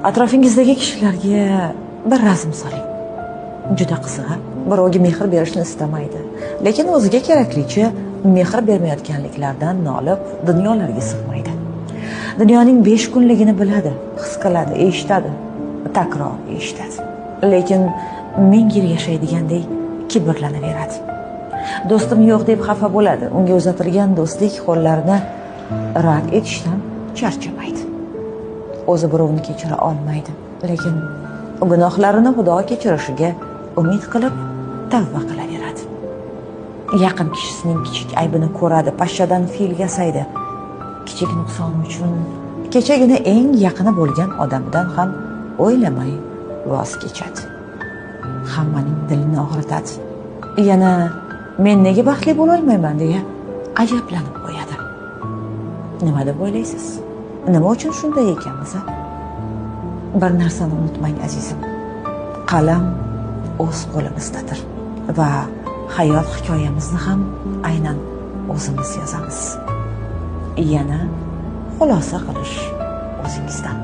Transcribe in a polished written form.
Atrofingizdagi kishilarga bir razm soling. Juda qiziq, a? Birovga mehr berishni istamaydi, lekin o'ziga keraklicha mehr bermayotganliklardan nolib, dunyolarga sig'maydi. Dunyoning 5 kunligini biladi, his qiladi, eshitadi, takror eshitadi. Lekin 1000 yil yashaydigandek kibrlanaveradi. Do'stim yo'q deb xafa bo'ladi. Unga uzatilgan do'stlik qo'llarini rad etishdan charchamaydi. O'zi birovni kechira olmaydi, lekin gunohlarini Xudo kechirishiga umid qilib tavba qilaveradi. Yaqin kishisining kichik aybini ko'radi, pashshadan fil yasaydi. Kichik nuqson uchun kechagina eng yaqini bo'lgan odamdan ham o'ylamay voz kechadi. Hammaning dilini og'ritadi. Yana men nega baxtli bo'la olmayman deya ajablanib qo'yadi. Nima deb o'ylaysiz? Nima uchun shunday ekanmiz, a? Bir narsani unutmang, azizim. Qalam o'z qo'limizdadir va hayot hikoyamizni ham aynan o'zimiz yozamiz. Yana xulosa qilish o'zingizdan.